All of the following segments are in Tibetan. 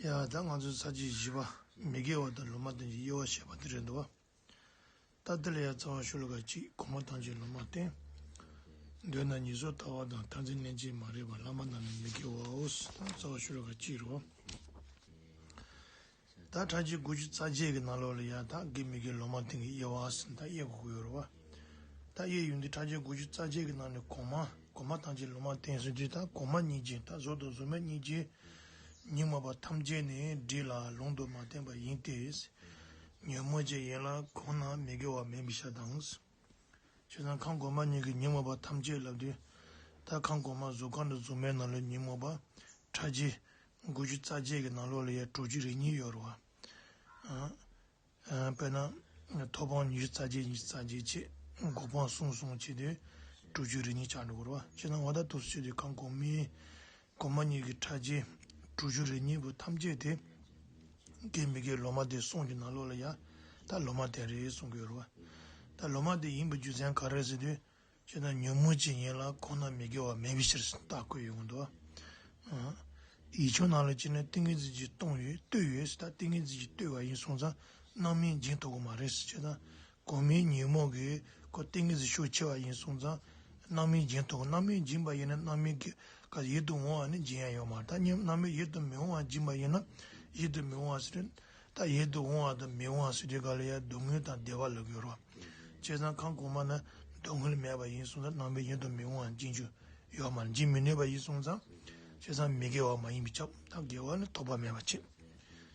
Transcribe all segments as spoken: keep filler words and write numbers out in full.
ཡ་ད་ང་ཚོའི་ས་བཅད་བཞི་པ། མི་དགེ་བ་དང་ལུང་མ་བསྟན་གྱི་དབྱེ་བ་བཤད་པ་དེ་རེད་འདུག་བ། ད་དེ་ལ་ཡ་རྩ་བ་ཤོ་ལོ་ཀ་གཅིག་གོང་མ་ཐམས་ཅད་ལུང་མ་བསྟན། མདོར་ན་ཉེས་སོགས་ལྟ་བ་དང་མཐར་འཛིན་ལྷན་སྐྱེས་མ་རིག་པ་ལྷག་མ་རྣམས་ནི་མི་དགེ་བའོ། ད་རྩ་བ་ཤོ་ལོ་ཀ་གཅིག་རེད་བ། ད་ཕྲད་བྱེད་དགུ་བཅུ་རྩ་བརྒྱད་ཀྱི་ནང་ལོགས་ལ་ཡ་ད་དགེ་མི་དགེ་ལུང་མ་བསྟན་གྱི་དབྱེ་བ་ཟེར་ད་དབྱེ་དགོས་ཀྱི་ཡོད་རེད་བ། ད་དབྱེ་ཡོང་དུས་ཕྲད་བྱེད་དགུ་བཅུ་རྩ་བརྒྱད་ཀྱི་ནང་ནས་གོང་མ་གོང་མ་ཐམས་ཅད་ལུང་མ་བསྟན་ཟེར་དུས་ད་གོང་མ་གཉིས་ཀྱིས་ད་གཟུགས་དང་གཟུགས་མེད་གཉིས་ཀྱིས་ཉོན་མོངས་པ་ཐམས་ཅད་ནི་སྒྲིབ་ལ་ལུང་དུ་མ་བསྟན་པ་ཡིན་ཏེ། ཉོན་མོངས་ཅན་ཡིན་ལ་གང་རྣམས་མི་དགེ་བ་མེད་པའི་ཕྱིར་དང་། བྱས་ཙང་ཁམས་གོང་མ་གཉིས་ཀྱིས་ཉོན་མོངས་པ་ཐམས་ཅད་ལབ་དུས། ད་ཁམས་གོང་མ་གཟུགས་ཁམས་དང་གཟུགས་མེད་ནང་ལ་ཉོན་མོངས་པ་ཕྲད་བྱེད་དགུ་བཅུ་རྩ་བརྒྱད་ཀྱི་ནང་ལོགས་ལ་ཡ་དྲུག་ཅུ་རེ་གཉིས་ཡོད་རེད་བ། ཨ། ཨ། དཔེར་ན། མཐོ་སྤང་ཉི་ཤུ་རྩ་བརྒྱད་ཉི་ཤུ་རྩ་བརྒྱད་བྱས། གོ་འཕང་གསུམ་གསུམ་བྱས་དུས་དྲུག་ཅུ་རེ་གཉིས་ཆགས་འགྲོ་གི་རེད་བ། བྱས་ན་འོ་ད་དུས་སུ་བྱས་དུས་ཁམས་གོང་མའི་གོང་མ་གཉིས་ཀྱི་ཕྲད་བྱེད་དྲུག་ཅུ་རེ་གཉིས་པོ་ཐམས་ཅད་དེ། དགེ་མི་དགེ་ལུང་མ་བསྟན་གསུམ་གྱི་ནང་ལོགས་ལ་ཡ་ད་ལུང་མ་བསྟན་རེད་གསུང་གི་ཡོད་རེད་བ། ད་ལུང་མ་བསྟན་ཡིན་པའི་རྒྱུ་མཚན་ག་རེ་ཟེར་དུས། བྱས་ན་ཉོན་མོངས་ཅན་ཡིན་ལ་གང་རྣམས་མི་དགེ་བ་མེད་པའི་ཕྱིར་ཟེར་རྟགས་བཀོད་ཡོང་གི་འདུག་བ། ཡིག་ཆུང་ནང་ལ་བྱས་ན་ཏིང་ངེ་འཛིན་གྱིས་སྟོང་ཡོད་ལྟོས་ཡོད་ཟེར། ད་ཏིང་ངེ་འཛིན་གྱིས་ལྟོས་པ་ཡིན་སོང་ཙང་རྣམ་སྨིན་འབྱིན་ཐུབ་ཀྱི་མ་རེད་ཟེར། བྱས་ན་གོང་མའི་ཉོན་མོངས་ཀྱིས་ཁོ་ཏིང་ངེ་འཛིན་ཤུགས་ཆེ་བ་ཡིན་སོང་ཙང་རྣམ་སྨིན་འབྱིན་ཐུབ་ཀྱི། རྣམ་སྨིན་འབྱིན་པ་ཡིན་ན་རྣམ་སྨིན་གྱི་ག་ཡིད་དུ་འོང་བ་ནི་འབྱིན་ཡ་ཡོད་མ་རེད། ད་ཉིད་རྣམ་སྨིན་ཡིད་དུ་མི་འོང་བ་འབྱིན་པ་ཡིན་ན་ཡིད་དུ་མི་འོང་བ་ཟེར། ད་ཡིད་དུ་འོང་བ་དང་མི་འོང་བ་ཟེར་དུས་ག་ལ་ཡ་སྡུག་བསྔལ་དང་བདེ་བ་ལབ་ཀྱི་ཡོད་རེད་བ། བྱས་ཙང་ཁམས་གོང་མ་ན་སྡུག་བསྔལ་མེད་པ་ཡིན་སོང་ཙང་རྣམ་སྨིན་ཡིད་དུ་མི་འོང་བ་འབྱིན་རྒྱུ་ཡོད་མ་རེད། འབྱིན་མི་ནུས་པ་ཡིན་སོང་ཙང་། བྱས་ཙང་མི་དགེ་བ་མ་ཡིན་པས་ཁྱབ། ད་དགེ་བ་ནི་ཐོགས་པ་མེད་པ་བྱེད།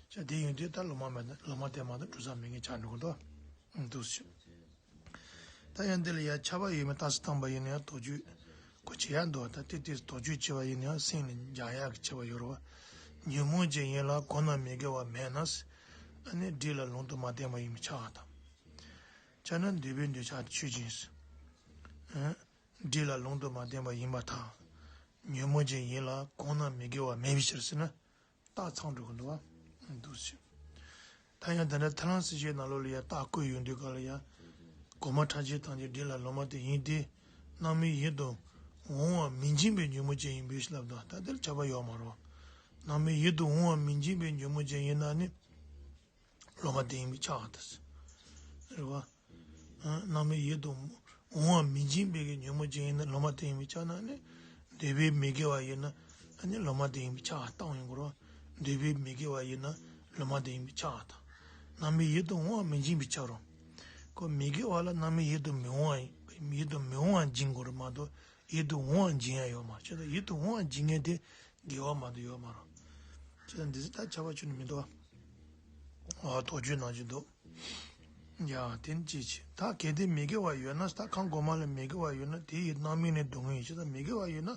བྱས་དེ་ཡིན་དུས་ད་ལུང་མ་མེད་ན་ལུང་མ་བསྟན་མ་གཏོགས་གྲུབ་ས་མེད་མཁན་ཆགས་འགྲོ་གི་འདུག་འདུག་ཟེར། ད་ཡང་འདི་ལ་ཡང་ཁྱབ་པ་ཡོད་མེད་རྟགས་སུ་བཏང་པ་ཡིན་ན་ཡང་དོགས་གཅོད་ཁོ་བྱེད་ཡ་འདུག་ད་དེ་དེ་དོགས་གཅོད་བྱེད་པ་ཡིན་ན་ཡང་སེམས་ལ་འཇགས་ཡག་གི་ཁྱབ་པ་ཡོད་རེད་བ། ཉོན་མོངས་ཅན་ཡིན་ལ་གང་རྣམས་མི་དགེ་བ་མེད་ན། ཨ་ནི་སྒྲིབ་ལ་ལུང་དུ་མ་བསྟན་པ་ཡིན་པས་ཁྱབ་པ་དང་། ཁྱབ་ན་འདོད་པའི་འདོད་ཆགས་ཆོས་ཅན། སྒྲིབ་ལ་ལུང་དུ་མ་བསྟན་པ་ཡིན་པར་ཐལ། ཉོན་མོངས་ཅན་ཡིན་ལ་གང་རྣམས་མི་དགེ་བ་མེད་པའི་ཕྱིར་ཟེར་ན། རྟགས་ཚང་འགྲོ་གི་འདུག་བ། འདུག་ཟེར། ད་ཡང་དེ་འདྲ་ཐར་ལམ་སྲིད་བྱུས་ནང་ལོགས་ལ་ཡང་རྟགས་བཀོད་ཡོང་དུས་ག་ལ་ཡང་། གོང་མ་ཕྲད་བྱེད་ཐམས་ཅད་སྒྲིབ་ལ་ལུང་མ་བསྟན་ཡིན་ཏེ། རྣམ་སྨིན་ཡིད་དུ་འོང་བ་མི་འབྱིན་པའི་ཉོན་མོངས་ཅན་ཡིན་པས་ལབ་དང་ད་དེར་ཁྱབ་པ་ཡོད་མ་རེད། རྣམ་སྨིན་ཡིད་དུ་འོང་བ་མི་འབྱིན་པའི་ཉོན་མོངས་ཅན་ཡིན་ན་ནི། ལུང་མ་བསྟན་ཡིན་པས་ཁྱབ་པ་དང་། རེད་བ། རྣམ་སྨིན་ཡིད་དུ་འོང་བ་མི་འབྱིན་པའི་གི་ཉོན་མོངས་ཅན་ཡིན་ན་ལུང་མ་བསྟན་ཡིན་པས་ཁྱབ་ན་ནི། འདོད་པའི་མི་དགེ་བ་ཡིན་ན་ནི་ལུང་མ་བསྟན་ཡིན་པས་ཁྱབ་པ་བཏང་ཡོང་གི་རེད། འདོད་པའི་མི་དགེ་བ་ཡིན་ན་ལུང་མ་བསྟན་ཡིན་པས་ཁྱབ་པ་དང་། རྣམ་སྨིན་ཡིད་དུ་འོང་བ་མི་འབྱིན་པས་ཁྱབ་རུང་། ཁོ་མི་དགེ་བ་ལ་རྣམ་སྨིན་ཡིད་དུ་མི་འོང་བ་ཡིད་དུ་མི་འོང་བ་འབྱིན་དགོས་རེད་མ་གཏོགས་ཡིད་དུ་འོང་བ་འབྱིན་ཡ་ཡོད་མ་རེད། བྱས་ཙང་ཡིད་དུ་འོང་བ་འབྱིན་མཁན་དེ་དགེ་བ་མ་གཏོགས་ཡོད་མ་རེད། བྱས་ཙང་འདི་ཚོ་ད་ཁྱབ་པ་ཆུ་ནི་མི་འདུག་བ། དོགས་གཅོད་ནང་བཞིན་འདུག་ཡ་དེ་ནི་ཅི་ཕྱིར། ད་གལ་ཏེ་མི་དགེ་བ་ཡོད་ན། ད་ཁམས་གོང་མ་ལ་མི་དགེ་བ་ཡོད་ན་དེ་ཡི་རྣམ་སྨིན་ནི་སྡུག་བསྔལ་ཡིན། བྱས་ཙང་མི་དགེ་བ་ཡོད་ན་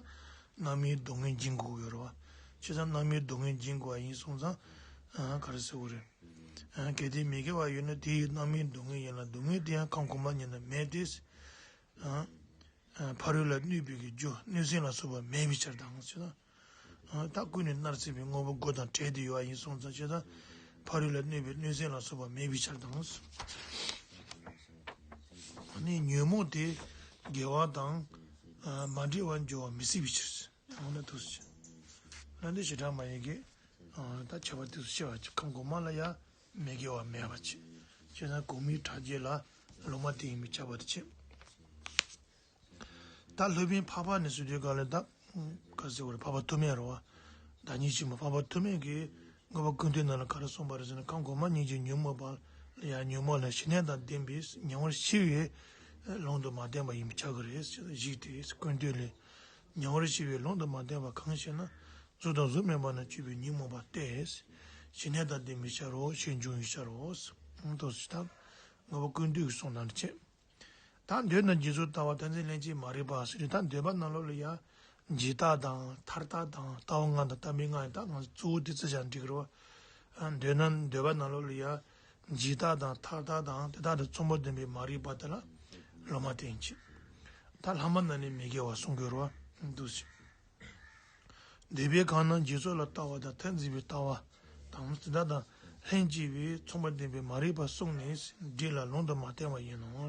རྣམ་སྨིན་སྡུག་བསྔལ་འབྱིན་དགོས་ཀྱི་ཡོད་རེད་བ། བྱས་ཙང་རྣམ་སྨིན་སྡུག་བསྔལ་འབྱིན་དགོས་པ་ཡིན་སོང་ཙང་། ཨ། ག་རེ་ཟེར་དགོས་རེད། ཨ། གལ་ཏེ་མི་དགེ་བ་ཡོད་ན་དེ་ཡི་རྣམ་སྨིན་སྡུག་བསྔལ་ཡིན་ལ་སྡུག་བསྔལ་དེ་ཡང་ཁམས་གོང་མ་ཉིད་ན་མེད་དེ། ཨ། ཕ་རོལ་ལ་གནོད་པའི་གི་རྒྱུ་གནོད་སེམས་ལ་སོགས་པ་མེད་པའི་ཕྱིར་དང་ཟེར་ན། ད་ཀུན་ནས་མནར་སྲིད་པའི་དངོས་པོ་དགུ་དང་བྲལ་ཏེ་ཡོད་པ་ཡིན་སོང་ཙང་བྱས་ཙང་ཕ་རོལ་ལ་གནོད་པའི་གནོད་སེམས་ལ་སོགས་པ་མེད་པའི་ཕྱིར་དང་། ནི་ཉོན་མོངས་དེ་དགེ་བ་དང་མ་འབྲེལ་བར་འགྱུར་བ་མི་སྲིད་པའི་ཕྱིར། འོ་ན་ཐུགས་སུ་ཆེ། ལ་འདི་བྱེ་བྲག་སྨྲ་བའི་གི་ད་ཁྱབ་པ་དུས་སུ་ཆེ་བ་ཁམས་གོང་མ་ལ་ཡང་མི་དགེ་བ་མེད་པ་ཅིག་བྱས་ཙང་གོང་མའི་ཕྲད་བྱེད་ལ་ལུང་མ་བསྟན་ཡིན་པས་ཁྱབ་པ་དེ་བྱེད། ད་སློབ་དཔོན་འཕགས་པ་ནས་བཟུང་དུས་ག་ལ་ད། ག་ཟེར་བ་རེད། འཕགས་པ་ཐོགས་མེད་རེད་བ། བདག་ཉིད་ཆེན་པོ་འཕགས་པ་ཐོགས་མེད་ཀྱིས་དངོས་པོ་ཀུན་བཏུས་ནང་ལ་ག་རེ་གསུངས་པ་རེད་ཟེར་ན། ཁམས་གོང་མ་གཉིས་ཀྱི་ཉོན་མོངས་པ་ལ་ཡང་ཉོན་མོངས་ལ་ཞི་གནས་དང་ལྡན་པས་ཉེ་བར་ཞི་བའི་ལུང་དུ་མ་བསྟན་པ་ཡིན་པས་ཁྱབ་ཀྱི་རེད་ཟེར། གཞིགས་ཏེ་ཀུན་བཏུས་ལས། ཉེ་བར་ཞི་བའི་ལུང་དུ་མ་བསྟན་པ་གང་ཞེ་ན། གཟུགས་དང་གཟུགས་མེད་པ་ན་སྤྱོད་པའི་ཉོན་མོངས་པ་སྟེ། ཞི་གནས་དང་ལྡན་པའི་ཕྱིར་རོ། ཞེས་འབྱུང་བའི་ཕྱིར་རོ། དོ་ཞེས་དང་། དངོས་པོ་ཀུན་བཏུས་ཀྱི་གསུང་ནང་བྱེད། ད་འདོད་དང་འབྱིན་སོགས་ལྟ་བ་མཐར་འཛིན་ལྷན་སྐྱེས་མ་རིག་པ་ཟེར་ཏེ། ད་འདོད་པ་ནང་ལོགས་ལ་ཡང་འཇིག་ལྟ་དང་ཐར་ལྟ་དང་ལྟ་བ་ལྔ་དང་ལྟ་མིན་ལྔ་ཡིན། ད་ང་ཚོ་གཙོ་བོ་དེ་ཚོ་བྱས་ན་འགྲིག་གི་རེད་བ། འདོད་ན་འདོད་པ་ནང་ལོགས་ལ་ཡང་འཇིག་ལྟ་དང་ཐར་ལྟ་དང་དེ་དག་དང་མཚུངས་པར་ལྡན་པའི་མ་རིག་པ་དེ་ལ་ལུང་མ་བསྟན་ཅིག་ད་ལྷག་མ་རྣམས་ནི་མི་དགེ་བ་གསུང་གི་རེད་བ། འདུག་ཟེར། འདོད་པའི་གང་རྣམས་འཇིག་ཚོགས་ལ་ལྟ་བ་དང་མཐར་འཛིན་པའི་ལྟ་བ་དང་དེ་དག་དང་ལྷན་སྐྱེས་པའི་མཚུངས་པར་ལྡན་པའི་མ་རིག་པ་གསུམ་ནི་སྒྲིབ་ལ་ལུང་དུ་མ་བསྟན་པ་ཡིན་ནོ།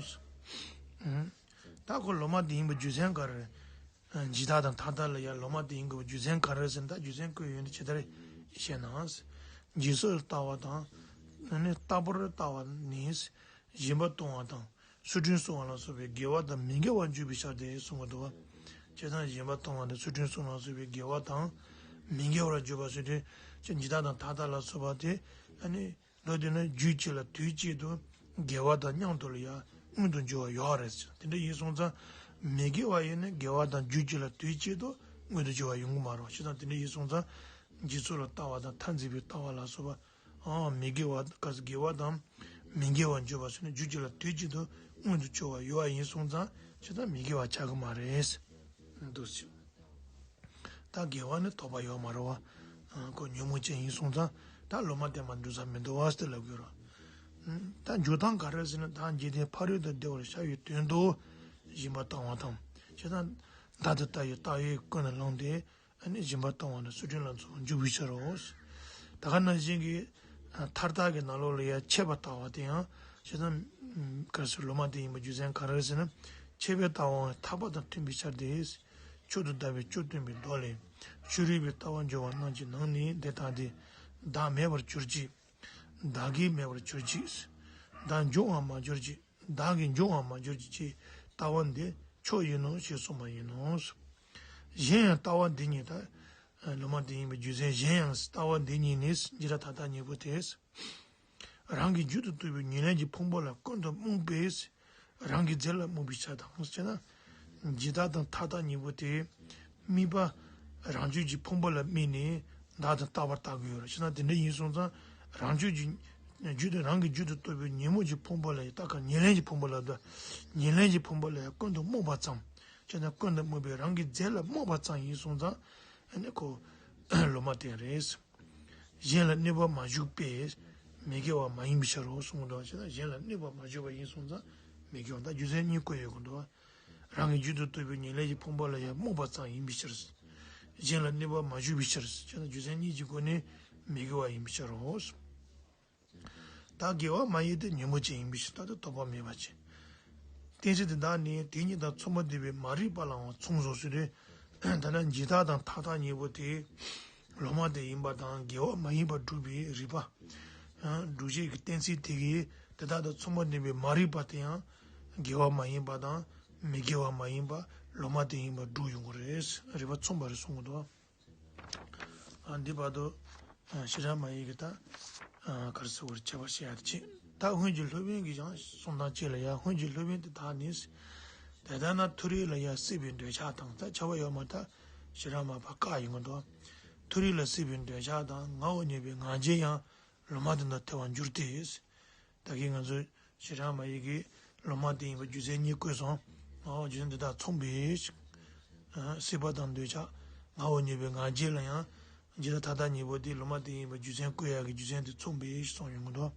ད་ཁོ་ལུང་མ་བསྟན་ཡིན་པའི་རྒྱུ་མཚན་ག་རེ་རེད། འཇིག་ལྟ་དང་ཐར་ལྟ་ལ་ཡང་ལུང་མ་བསྟན་ཡིན་དགོས་པའི་རྒྱུ་མཚན་ག་རེ་རེད་ཟེར་ན། ད་རྒྱུ་མཚན་བཀོད་ཡོང་དུས་ཇི་ལྟར་བཤད་ན། འཇིག་ཚོགས་ལ་ལྟ་བ་དང་། ཨ་ནི་རྟག་པར་ལྟ་བ་ནི། སྦྱིན་པ་གཏོང་བ་དང་ཚུལ་ཁྲིམས་སྲུང་བ་ལ་སོགས་པའི་དགེ་བ་དང་མི་དགེ་བ་འཇུག་པའི་ཆ་སྟེ་གསུང་གི་འདུག་བ། བྱས་ཙང་སྦྱིན་པ་གཏོང་བ་དང་ཚུལ་ཁྲིམས་སྲུང་བ་ལ་སོགས་པའི་དགེ་བ་དང་མི་དགེ་བར་འཇུག་པ་ཟེར་དུས་ཅི་འཇི་ལྟ་དང་ཐ་ལྟ་ལ་སོགས་པ་དེ། ཨ་ནི་མདོར་བསྡུས་ན་རྒྱུད་གཅིག་ལ་དུས་གཅིག་ཏུ་དགེ་བ་དང་མཉམ་དུ་ལ་ཡང་མངོན་དུ་འགྱུར་བ་ཡོད་རེད། དེ་འདྲ་ཡིན་སོང་ཙང་མི་དགེ་བ་ཡིན་ན་དགེ་བ་དང་རྒྱུད་གཅིག་ལ་དུས་གཅིག་ཏུ་མངོན་དུ་འགྱུར་བ་ཡོང་གི་མ་རེད། བྱས་ཙང་དེ་འདྲ་ཡིན་སོང་ཙང་འཇིག་ཚོགས་ལ་ལྟ་བ་དང་མཐར་འཛིན་པའི་ལྟ་བ་ལ་སོགས་པ། ཨང་། མི་དགེ་བ་ག་ས་དགེ་བ་དང་མི་དགེ་བ་འཇུག་པ་ཟེར་ན་རྒྱུད་གཅིག་ལ་དུས་གཅིག་ཏུ་མངོན་དུ་འགྱུར་བ་ཡོད་པ་ཡིན་སོང་ཙང་བྱས་ཙང་མི་དགེ་བ་ཆགས་ཀྱི་མ་རེད། འདུག་ཟེར། ད་དགེ་བ་ནི་དོགས་པ་ཡོད་མ་རེད་བ། ཨ། ཁོ་ཉོན་མོངས་ཅན་ཡིན་སོང་ཙང་ད་ལོ་མ་བསྟན་པ་འགྲུབ་ས་མི་འདུག་བ་ཟེར་ལབ་དགོས་རེད། ད་འཇུག་སྟངས་ག་རེ་ཟེར་ན་ད་འཇིག་རྟེན་ཕ་རོལ་ཏུ་བདེ་བར་ཤར་བའི་དོན་དུ་སྦྱིན་པ་བཏང་བ་དང་། བྱས་ཙང་བདག་ཏུ་ལྟ་བའི་ལྟ་བས་ཀུན་ནས་བསླངས་ཏེ། ཨ་ནི་སྦྱིན་པ་བཏང་བ་ནི་ཚུལ་ཁྲིམས་ལ་འཇུག་པའི་ཕྱིར་རོ། ད་ག་ནང་བཞིན་གྱི་མཐའ་དག་གི་ནང་ལོགས་ལ་ཡང་ཆད་པ་ལྟ་བ་དེ་ཡང་བྱས་ཙང་ག་རེ་ཟེར་ལོ་མ་བསྟན་ཡིན་པའི་རྒྱུ་མཚན་ག་རེ་ཟེར་ན། ཆད་པའི་ལྟ་བའང་ཐར་པ་དང་མཐུན་པའི་ཕྱིར་ཏེ། མཆོག་ཏུ་དགའ་བའི་སྐྱོ་སྟོན་པའི་མདོ་ལས། ཕྱོགས་རིས་པའི་ལྟ་བ་འབྱུང་བ་རྣམས་ཀྱི་ནང་ནས་འདི་ལྟ་སྟེ། བདག་མེད་པར་གྱུར་ཅིག། བདག་གིས་མེད་པར་གྱུར་ཅིག། བདག་འབྱུང་བར་མ་གྱུར་ཅིག། བདག་གིས་འབྱུང་བར་མ་གྱུར་ཅིག་ཅེས་ལྟ་བ་འདི་མཆོག་ཡིན་ནོ་ཞེས་གསུངས་པ་ཡིན་ནོ། གཞན་ཡང་ལྟ་བ་འདི་ཉིད་ད། ལོ་མ་བསྟན་ཡིན་པའི་རྒྱུ་མཚན་གཞན་ཡང་ལྟ་བ་འདི་ཉིད་ནི་འཇིག་ལྟ་ཐ་དད་གཉིས་པོ་སྟེ། རང་གི་རྒྱུད་དུ་ལྟོས་པའི་ཉེར་ལེན་གྱི་ཕུང་པོ་ལ་ཀུན་ཏུ་རྨོངས་པས། རང་གི་རྫས་ལ་རྨོངས་པའི་ཕྱིར་དང་ཞེ་ན། འཇིག་ལྟ་དང་ཐ་དད་གཉིས་པོ་དེ། དམིགས་པ་རང་རྒྱུད་ཀྱི་ཕུང་པོ་ལ་དམིགས་ནས་བདག་དང་ལྟ་བར་ལྟ་དགོས་ཡོད་རེད། ཞེ་ན་དེ་འདྲ་ཡིན་སོང་ཙང་རང་རྒྱུད་ཀྱི་རྒྱུད་དུ་རང་གི་རྒྱུད་དུ་ལྟོས་པའི་ཉོན་མོངས་ཀྱི་ཕུང་པོ་ལ་ཡང་ལྟ་ག་ཉེར་ལེན་གྱི་ཕུང་པོ་ལ་ལྟ། ཉེར་ལེན་གྱི་ཕུང་པོ་ལ་ཡང་ཀུན་ཏུ་རྨོངས་པ་ཙམ། ཞེ་ན་ཀུན་ཏུ་རྨོངས་པའི་རང་གི་རྫས་ལ་རྨོངས་པ་ཙམ་ཡིན་སོང་ཙང་ཨ་ནི་ཁོ་ལོ་མ་བསྟན་རེད། གཞན་ལ་གནོད་པ་མ་ཞུགས་པས་མི་དགེ་བ་མ་ཡིན་པའི་ཕྱིར་རོ་གསུངས་འདུག་བ། བྱས་ན་གཞན་ལ་གནོད་པ་མ་ཞུགས་པ་ཡིན་སོང་ཙང་མི་དགེ་བ་ད་རྒྱུ་མཚན་གཉིས་བཀོད་ཡོད་ཀྱི་འདུག་བ། རང་གི་རྒྱུད་དུ་ལྟོས་པའི་ཉེར་ལེན་གྱི་ཕུང་པོ་ལ་ཡང་རྨོངས་པ་ཙམ་ཡིན་པའི་ཕྱིར། གཞན་ལ་གནོད་པ་མ་ཞུགས་པའི་ཕྱིར། བྱས་ན་རྒྱུ་མཚན་གཉིས་ཀྱི་སྒོ་ནས་མི་དགེ་བ་ཡིན་པའི་ཕྱིར་རོ། ད་དགེ་བ་མ་ཡིན་ཏེ་ཉོན་མོངས་ཅན་ཡིན་པའི་ཕྱིར། ད་དེ་དོགས་པ་མེད་པ་ཅན། གཏན་ཚིགས་དེ་དག་ནི་དེ་ཉིད་དང་མཚུངས་པར་འདོད་པའི་མ་རིག་པ་ལའང་མཚུངས་སོ་ཞེས་ཏེ། ད་ནི་འཇིག་ལྟ་དང་ཐ་དད་གཉིས་པོ་དེ་ལོ་མ་བསྟན་ཡིན་པ་དང་དགེ་བ་མ་ཡིན་པར་སྒྲུབ་པའི་རིགས་པ། སྒྲུབ་བྱེད་ཀྱི་གཏན་ཚིགས་དེ་གིས་དེ་དག་དང་མཚུངས་པར་འདོད་པའི་མ་རིག་པ་དེ་ཡང་དགེ་བ་མ་ཡིན་པ་དང་མི་དགེ་བ་མ་ཡིན་པ་ལོ་མ་བསྟན་ཡིན་པར་སྒྲུབ་ཡོང་གི་རེད། རིགས་པ་མཚུངས་པ་རེད་གསུང་གི་འདུག་ཨ། འདི་བར་དུ། ཨ། ཤེས་རབ་མ་ཡིག་གི་ད། ཨ། ག་རེ་ཟེར་དགོས་རེད། ཁྱད་པར་བཤད་ཡ་དེ་བྱས། ད་སྔོན་གྱི་སློབ་དཔོན་གྱི་ཡང་གསུང་སྟངས་གཅིག་ལ་ཡང་སྔོན་གྱི་སློབ་དཔོན་དེ་དག་ནི། དེ་ལྟར་ན་མཐོ་རིས་ལ་ཡང་སྲིད་པའི་འདོད་ཆགས་དང་ད་ཁྱབ་པ་ཡོད་མ་ད་ཤེས་རབ་མ་པ་བཀག་ཡོང་གི་འདུག་མཐོ་རིས་ལ་སྲིད་པའི་འདོད་ཆགས་དང་ངའོ་སྙམ་པའི་ང་རྒྱལ་ཡང་ལོ་མ་དེ་དང་ཐལ་བར་འགྱུར་ཏེ། ད་གིན་ང་ཚོས་ཤེས་རབ་མ་ཡིག་གི་ལོ་མ་དེ་ཡིན་པ་རྒྱུ་མཚན་གཉིས་བཀོད་སོང་། ཨོ་རྒྱུ་མཚན་འདི་དག་མཚུངས་པས། ཨ། སྲིད་པ་དང་འདོད་ཆགས་ངའོ་སྙམ་པའི་ང་རྒྱལ་ལ་ཡང་འཇིག་ལྟ་ཐ་དད་གཉིས་པོ་དེ་ལོ་མ་དེ་ཡིན་པ་རྒྱུ་མཚན་བཀོད་ཡག་གི་རྒྱུ་མཚན་དེ་མཚུངས་པས་གསུངས་ཡོང་གི་འདུག་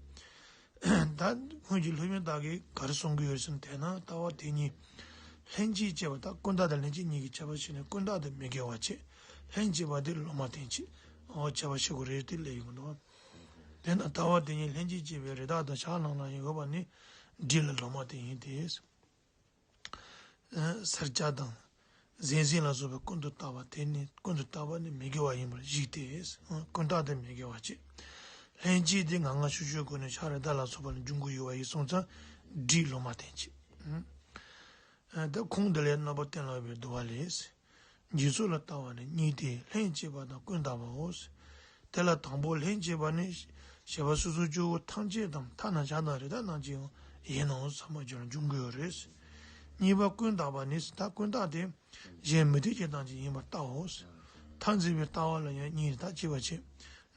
ད་སྔོན་གྱི་སློབ་དཔོན་དག་གིས་ག་རེ་གསུང་གི་ཡོད་ཟེར་ན། དེས་ན་ལྟ་བ་དེ་གཉིས་ལྷན་ཅིག་སྐྱེས་པ། ད་ཀུན་བརྟགས་དང་ལྷན་སྐྱེས་གཉིས་ཀྱི་ཁྱད་པར་ཕྱེ་ནས་ཀུན་བརྟགས་དེ་མི་དགེ་བ་བྱེད། ལྷན་སྐྱེས་པ་དེ་ལོ་མ་བསྟན་བྱེད། ཨོ་ཁྱད་པར་ཕྱེ་དགོས་རེད་དེ་ལབ་ཡོང་གི་འདུག་དེས་ན་ལྟ་བ་དེ་ཉིད་ལྷན་ཅིག་སྐྱེས་པའི་རི་དྭགས་དང་བྱ་རྣམས་ལ་ཡང་ཡོད་པ་ནི་སྦྲུལ་ལ་ལོ་མ་དེ་ཡིན་ཏེ། སེར་སྐྱ་དང་གཟན་ཟིལ་ལ་སོགས་པའི་ཀུན་ཏུ་བརྟགས་པ་དེ་ནི་ཀུན་ཏུ་བརྟགས་པ་ནི་མི་དགེ་བ་ཡིན་པར་གཞིགས་ཏེ། ཀུན་བརྟགས་དེ་མི་དགེ་བ་བྱེད། ལྷན་སྐྱེས་དེ་ངང་ངམ་ཤུགས་ཀྱི་སྒོ་ནས་བྱ་རི་དྭགས་ལ་སོགས་པ་ལ་འབྱུང་གི་ཡོད་པ་ཡིན་སོང་ཙང་སྦྲུལ་ལོ་མ་བསྟན་བྱེད། ད་ཁུངས་འདི་ལས་རྣམ་པར་བསྟན་ལ་ཡོད་པའི་བསྡུ་བ་ལས། འཇིག་ཚོགས་ལ་ལྟ་བ་ནི་གཉིས་ཏེ། ལྷན་སྐྱེས་པ་དང་ཀུན་བརྟགས་པའོ། དེ་ལ་དང་པོ་ལྷན་སྐྱེས་པ་ནི་བྱེད་པ་སོ་སོ་སྐྱེ་བོ་ཐམས་ཅད་དང་ཐ་ན་བྱ་དང་རི་དྭགས་རྣམས་ཀྱིས་ཡང་ཡིན་ནོ་བསམ་པ་བྱུང་ན་འབྱུང་གི་ཡོད་རེད། གཉིས་པ་ཀུན་བརྟགས་པ་ནི། ད་ཀུན་བརྟགས་དེ་གཞན་མུ་སྟེགས་ཅན་ཐམས་ཅད་ཡིན་པར་བལྟའོ། མཐར་འཛིན་པའི་ལྟ་བ་ལ་ཡང་གཉིས། ད་ཅེས་པ་བྱས།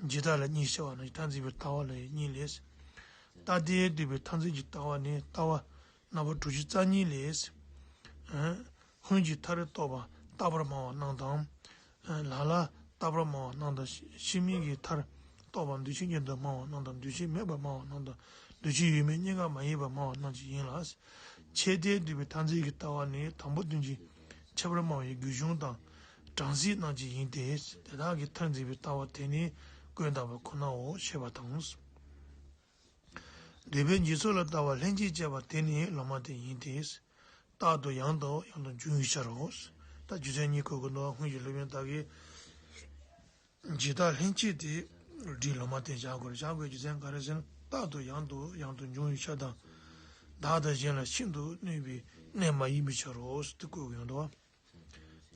འཇིག་ལྟ་ལ་གཉིས་བྱ་བ་ན་མཐར་འཛིན་པའི་ལྟ་བ་ལ་ཡང་གཉིས་ལས། ལྟ་དེས་བསྡུས་པའི་མཐར་འཛིན་གྱི་ལྟ་བ་ནི་ལྟ་བ་རྣམ་པ་དྲུག་ཅུ་རྩ་གཉིས་ལས། ཨ། སྔོན་གྱི་མཐར་རྟོག་པ་རྟག་པར་སྨྲ་བ་རྣམས་དང་། ལ་ལ་རྟག་པར་སྨྲ་བ་རྣམས་དང་། ཕྱི་མའི་གི་མཐར་རྟོག་པ་འདུ་བྱེད་ཀྱི་དོན་སྨྲ་བ་རྣམས་དང་། འདུ་བྱེད་མེད་པར་སྨྲ་བ་རྣམས་དང་། འདུ་བྱེད་ཡོད་མེད་གཉིས་ཀ་མ་ཡིན་པར་སྨྲ་བ་རྣམས་ཀྱི་ཡིན་ལ། ཆེད་དེ་བསྡུས་པའི་མཐར་འཛིན་གྱི་ལྟ་བ་ནི་དང་པོ་དོན་གྱི་ཁྱད་པར་སྨྲ་བའི་རྒྱུད་གཞུང་དང་གྲངས་གཞི་རྣམས་ཀྱི་ཡིན་ཏེ། དེ་དག་གི་མཐར་འཛིན་པའི་ལྟ་བ་དེ་ནི་ཀུན་བརྟགས་པ་ཁོ་ནའོ་ཞེས་པ་དང་། འདོད་པའི་འཇིག་ཚོགས་ལ་ལྟ་བ་ལྷན་ཅིག་སྐྱེས་པ་དེ་ནི་ལོ་མ་དེ་ཡིན་ཏེ། རྟག་ཏུ་ཡང་དང་ཡང་དུ་འབྱུང་བའི་ཕྱིར་རོ། ད་རྒྱུ་མཚན་གཉིས་བཀོད་ཀྱི་འདུག་སྔོན་གྱི་སློབ་དཔོན་དག་གིས་འཇིག་ལྟ་ལྷན་སྐྱེས་དེ་ སྒྲས་ལོ་མ་བསྟན་བཞག་དགོས་རེད། བཞག་དགོས་རྒྱུ་མཚན་ག་རེ་ཟེར་ན། རྟག་ཏུ་ཡང་དུ་ཡང་དུ་འབྱུང་བའི་ཆ་དང་། བདག་དང་གཞན་ལ་ཤིན་ཏུ་གནོད་པའི་གནས་མ་ཡིན་པའི་ཕྱིར་རོ་ཟེར་དེ་བཀོད་ཡོང་འདུག་བ།